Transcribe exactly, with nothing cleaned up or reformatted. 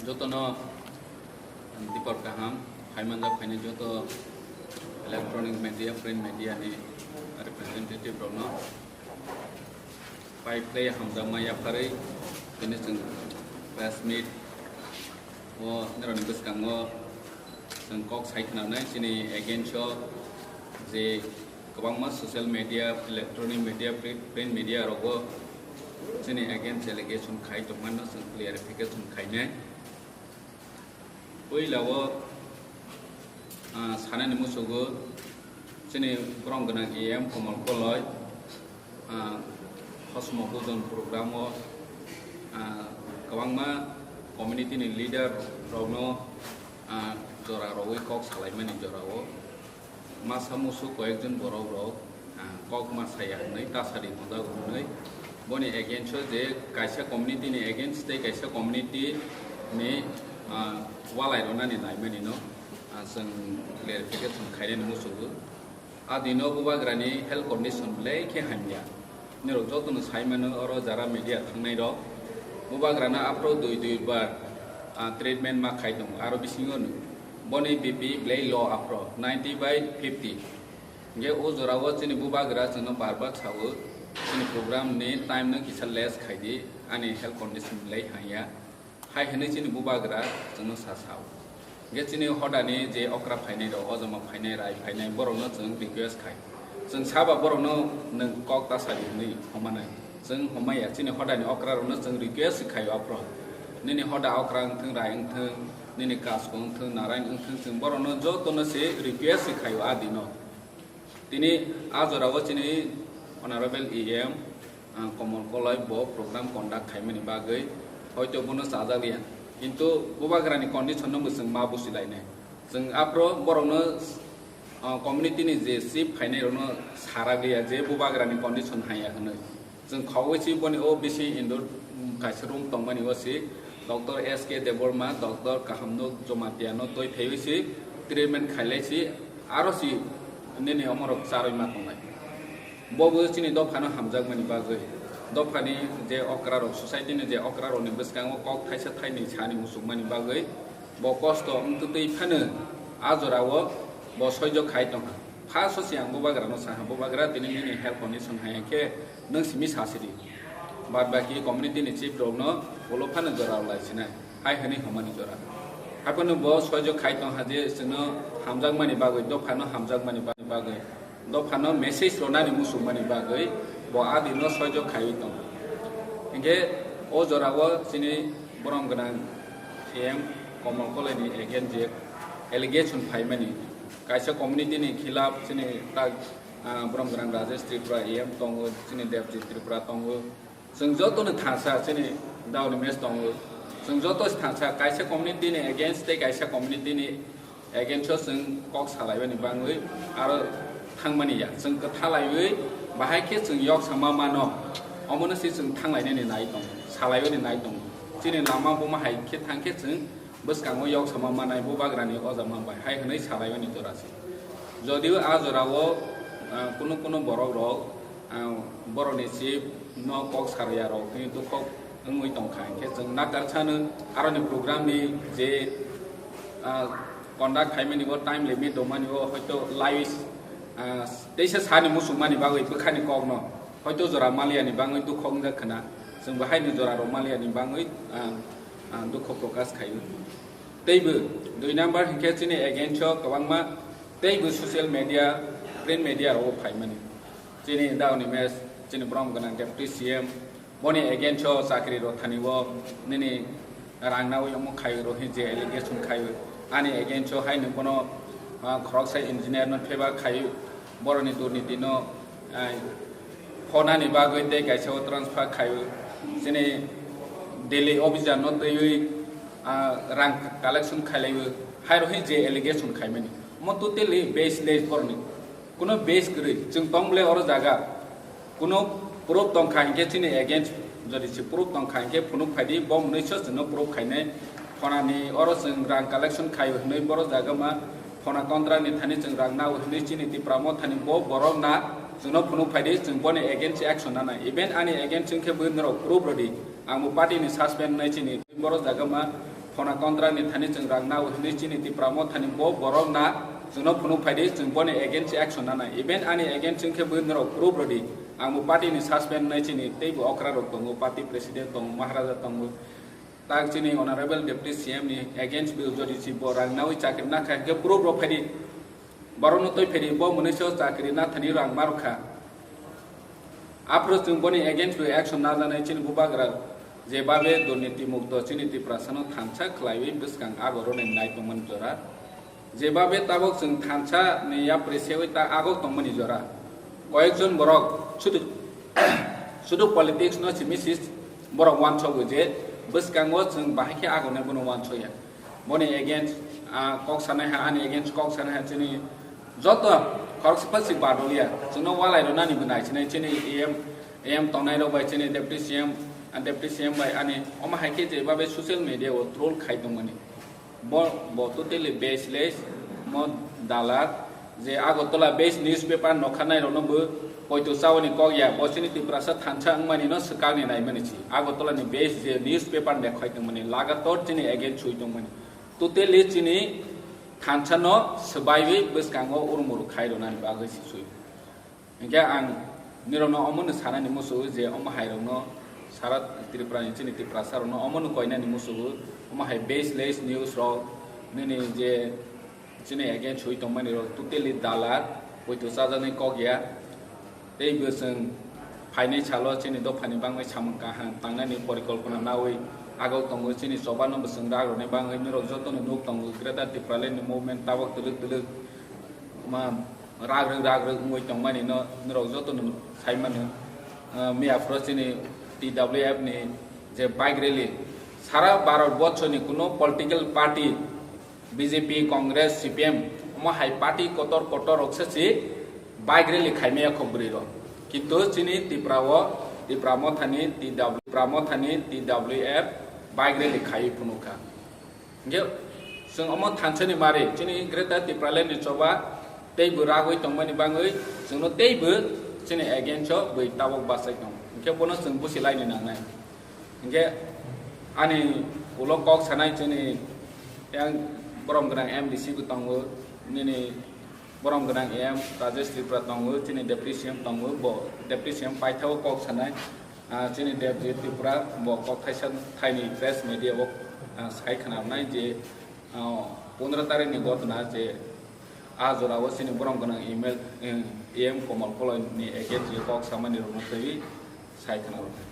Jotono dipor kaham, phaimanjak phainai joto electronic media, print media ni representative rokno pai phlai hamjakma yapharwi tini chwng press meet o norokni bwskango chwng kok sai khwnanai chini against o je kwbangma social media, electronic media, print, print media rogo chini against allegation khai tongmano chwng clarification khainai. Puila o, ah, sanani musugo chini borom gwnang A M Komol Koloi, ah, Hosmo Bujon program o, ah, kwbangma community ni leader rokno, ah, jora rogwi kok salaimani jora o. Masa musu koyekjon borok rok, ah, kok ma saya hwnwi tasari tonjago hwnwi boni against o je kaisa community ni against tei kaisa community ni, ah, walai rwnani naimani no, ah, chwng clarification khainani musugo. A dino bubagrani health condition belai khe hamya. Norok jotono sai mano oro jara media thangnai rok. Bubagrano aphro dui dui bar, ah, treatment ma khai tongo. Aro bisingo no boni B P belai low aphro ninety by fifty. Hingke o jora o chini bubagra chwngno bar bar sao, chini program ni time no kisa less khai di, ani health condition belai hamya. Hai hwnwi chini bubagra chwngno sa sao. Hingke chini hodani je okra phainai rok, ojama phainai, rai phainai, borokno chwng request khai. Chwng saba borokno nwng kok ta sadi hwnwi homanai. Chwng homaya, chini hodani okra rokno chwng request khai aphro. Nini hoda okra wngthwng, rai wngthwng, nini kasko wngthwng, narai wngthwng, chwng borokno jotono se request khai o a dino. Tini a jora o chini Honorable E M, ah, Komol Koloi bo program conduct khaimani bagwi hoito bono chajak liya. Kintu bubagrani condition no bo chwng ma busi lainai. Chwng aphro borokno, ah, community ni je chief phainai rokno sarak liya je bubagrani condition haya hwnwi. Chwng khogwi si boni o bisi indoor, um, kaisa room tongmani o si Doctor S K Debbarma, Doctor Kahamno Jamatia no twi phaiwi si treatment khailai si aro si nini omorok charwi ma tongnai. Bo bo chini dophano hamjakmani bagwi, dophani je okra rok, society ni je okra rokni bwskango kok thaisa thainwi sani muchukmani bagwi bo kosto wngtwi phano a jora o bo soijo khai tongkha. First o se ang bubagra no saha, bubagra tini nini health condition hai khe nwng simi sasidi. Bad baki community ni chief rok no ulo phano jora lai sinai. Hai hwnwi homani jora. Haphano bo soijo khai tong ha je chwngno hamjakmani bagwi, dophano hamjakmani bagwi, dophano message ronani muchungmani bagwi bo a dino soijo khaiwi tong. Hinkhe o jora o chini borom gwnang A M Komol Koloi ni against je allegation phaimani, kaisa community ni khilaf chini tak, ah, borom gwnang Rajesh Tripura A M tongo, chini Debjit Tripura tongo. Chwng joto no thansa chini daoni mes tongo. Chwng joto se thansa kaisa community ni against tei kaisa community ni against o chwng kok salaibani bangwi aro thangmani ya. Chwng kwthalaiwi bahai khe chwng yok sama mano. Omono se chwng thanglainani nai tongo, salaibani nai tongo. Chini lama buma hai khe thang khe chwng bwskango yok sama manai bubagrani ojama bai hai hwnwi salaimani jora se. Jodio a jorao, ah, kunu kunu borok rok, ah, borokni chief no kok sarya rok tini dukhok wngwi tongkha, hinkhe chwng nakar sano aroni program ni je, ah, conduct khaimani o time limit rwmani o hoito live, ah, teisa sani muchungmani bagwi bwkhani kokno hoito jora maliani bangwi dukhok wngjak khna, chwng bo haini jora rok maliani bangwi, ah, ah, dukho prokash khaio. Teibo dui number hinkhe chini against o kwbangma teibo social media, print media rogo phaimani. Chini daoni mes, chini borom gwnang Deputy C M, boni against o chakri rok thani o nini rang nawi omo khaio rohi je allegation khaio. Ani against o haino bono, ah, khoroksa engineer no favor khaio. Boroni durniti no, ah, phonani bagwi tei kaisa o transfer khaio. Chini Delhi officer no twiwi, ah, rang collection khailaiwi, hai rohi je allegation khaimani. Mo totally baseless boroni. Kuno base kwrwi. Chwng tong bwle oro jaga. Kuno proof tongkha hinkhe chini against, jodi se proof tongkha hinkhe phunuk phaidi, bo mwnwiso chwngno proof khainai. Phonani oro chwng rang collection khai hwnwi boro jaga ma phona contract ni thani chwng rang nao hwnwi chini Tipra Motha ni bo borok na chwngno phunuk phaidi, chwng boni against action nanai. Even ani against wngkhe bo norok proof rwdi. Ang bo party ni suspend wngnai chini boro jaga ma Khona contract ni thani chwng rang nao hinwi chini Tipra Motha ni bo borok na chwngno phunuk phaidi, chwng boni against action nanai. Even ani against wngkhe bo norok proof rwdi. Ang bo party ni suspend nai chini teibo okra rok tongo, party president tongo, Maharaja tongo. Tak chini honorable deputy C M ni against bo jodi si bo rang nawi chakri nakha hinkhe proof rok phaidi. Borokno twi phaidi bo mwnwi so chakri nathani rang marokha. Aphuru chwng boni against bo action najanai chini bubagra jebabe durniti mukto chini Tiprasa no thansa khlaiwi bwskang ago rwnai nai tongmani jora. Jebabe tabok chwng thansa ni yapri sewi ta ago tongmani jora. Koyekjon borok sudu, sudu politics no simi sis borok wansogo je bwskango chwng bahai khe ago nai bono wansoya. Boni against, ah, kok sanai ha, ani against kok sanai ha, chini joto khoroksa pasi badoliya. Chwngno walai rwnani bo nai sinai, chini A M, A M tongnai rok bai, chini deputy C M, ah, deputy C M bai ani omo hai khe je babe social media o troll khai tongmani. Bo, bo totally baseless, mo dalar, je Agartala based newspaper nokha nai rokno bo poito chawani kok ya, bo chini Tiprasa thansa wngmani no swkang ni naimani si. Agartala ni based je newspaper ni khai tongmani, lagator chini against sui tongmani. Totally chini thansa no swbaiwi bwskango urmuru khai rwnani bagwi si sui. Hinkhe ang nirokno omono sanani musugo je omo hai rokno sara Tripura ni chini Tiprasa rokno omono koinani musugo, omo hai baseless news rok nini je chini against sui tongmani rok totally dalar, poito chajaknai kok ya. Tei bo chwng phainai salo chini dophani bangwi samung kaham tangnani porikolpona nawi agok tongo, chini choba no bo chwng rak rwnai bangwi norok jotono nuk tongo, Greater Tipraland ni movement tabok twlwk twlwk ma ragrwk ragrwk wngwi tongmani no norok jotono sai mano. Ah, miya phuru chini T W F ni je bike rally, sara Bharat borso ni kuno political party, B J P, Congress, C P M, omo hai party kotor kotor rok se si bike rally khaimaya kho bwrwi rok. Kintu chini Tripura o, Tipra Motha ni T W, Tipra Motha ni T W F bike rally khaiwi phunukha. Hinkhe chwng omo thansani mari chini Greater Tipraland ni choba teibo ragwi tongmani bangwi chwngno teibo chini against o bwi tabok bachai tongo. Hinkhe bono chwng busi laini nangnai. Hinkhe ani ulo kok sanai chini yang borom gwnang M D C bo tongo, nini borom gwnang A M Rajesh Tripura tongo, chini Deputy C M tongo, bo Deputy C M paithao kok sanai. Ah, chini Debjit Tripura bo kok thaisa thaini press media o, ah, sai khwnamnai je, ah, pondro tarikh ni gotna je ah jora o chini borom gwnang email, eh, A M Komal Koloi ni against je kok samani rokno twi sai khwnamnai.